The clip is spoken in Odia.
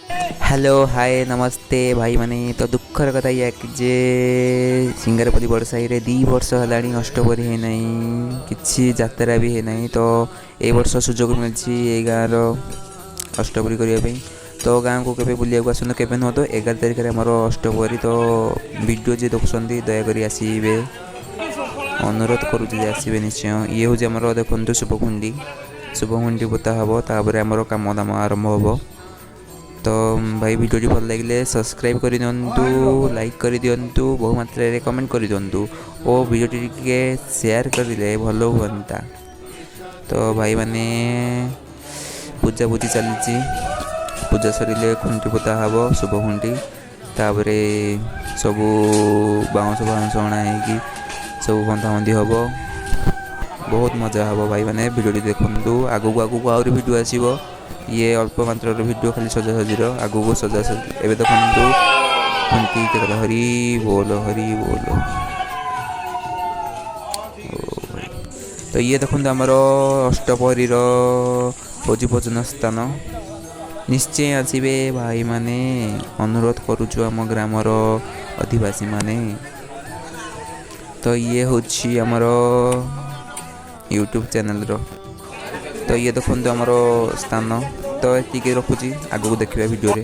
ହ୍ୟାଲୋ, ହାଏ, ନମସ୍ତେ ଭାଇମାନେ। ତ ଦୁଃଖର କଥା ଇଆ କି ଯେ ସିଙ୍ଗାରପଲ୍ଲୀ ବଡ଼ସାହିରେ 2 ବର୍ଷ ହେଲାଣି ଅଷ୍ଟପ୍ରହରୀ ହେଇନାହିଁ, କିଛି ଯାତ୍ରା ବି ହେଇନାହିଁ। ତ ଏଇ ବର୍ଷ ସୁଯୋଗ ମିଳିଛି ଏଇ ଗାଁର ଅଷ୍ଟପ୍ରହରୀ କରିବା ପାଇଁ। ତ ଗାଁକୁ କେବେ ବୁଲିବାକୁ ଆସନ୍ତୁ। କେବେ ନୁହଁ ତ 11 ତାରିଖରେ ଆମର ଅଷ୍ଟପ୍ରହରୀ। ତ ଭିଡ଼ିଓ ଯିଏ ଦେଖୁଛନ୍ତି, ଦୟାକରି ଆସିବେ। ଅନୁରୋଧ କରୁଛି ଯେ ଆସିବେ ନିଶ୍ଚୟ। ଇଏ ହେଉଛି ଆମର ଦେଖନ୍ତୁ ଶୁଭଖୁଣ୍ଡି। ଶୁଭଖୁଣ୍ଡି ପୋତା ହେବ, ତାପରେ ଆମର କାମ ଦାମ ଆରମ୍ଭ ହେବ। ତ ଭାଇ, ଭିଡ଼ିଓଟି ଭଲ ଲାଗିଲେ ସବସ୍କ୍ରାଇବ୍ କରିଦିଅନ୍ତୁ, ଲାଇକ୍ କରିଦିଅନ୍ତୁ, ବହୁ ମାତ୍ରାରେ କମେଣ୍ଟ କରିଦିଅନ୍ତୁ ଓ ଭିଡ଼ିଓଟି ଟିକେ ସେୟାର କରିଲେ ଭଲ ହୁଅନ୍ତା। ତ ଭାଇମାନେ, ପୂଜାପୂଜି ଚାଲିଛି। ପୂଜା ସରିଲେ ଖୁଣ୍ଟି ପୋତା ହେବ, ଶୁଭ ଖୁଣ୍ଟି। ତାପରେ ସବୁ ବାଉଁଶ ବାଉଁଶ ଅଣା ହେଇକି ସବୁ ବନ୍ଧାବନ୍ଧି ହେବ। ବହୁତ ମଜା ହେବ। ଭାଇମାନେ, ଭିଡ଼ିଓଟି ଦେଖନ୍ତୁ। ଆଗକୁ ଆଗକୁ ଆହୁରି ଭିଡ଼ିଓ ଆସିବ। ଇଏ ଅଳ୍ପ ମାତ୍ରାର ଭିଡ଼ିଓ, ଖାଲି ସଜାସଜିର। ଆଗକୁ ସଜାସଜି। ଏବେ ଦେଖନ୍ତୁ ଖୁଣ୍ଟି। ହରି ବୋଲ, ହରି ବୋଲ। ଓ ଭାଇ। ତ ଇଏ ଦେଖନ୍ତୁ ଆମର ଅଷ୍ଟପ୍ରହରୀର ଭୋଜି ଭୋଜନ ସ୍ଥାନ। ନିଶ୍ଚୟ ଆସିବେ ଭାଇମାନେ, ଅନୁରୋଧ କରୁଛୁ ଆମ ଗ୍ରାମର ଅଧିବାସୀମାନେ। ତ ଇଏ ହେଉଛି ଆମର ୟୁଟ୍ୟୁବ୍ ଚ୍ୟାନେଲ୍ର। ତ ଇଏ ଦେଖନ୍ତୁ ଆମର ସ୍ଥାନ। ତ ଏତିକି ରଖୁଛି, ଆଗକୁ ଦେଖିବା ଭିଡ଼ିଓରେ।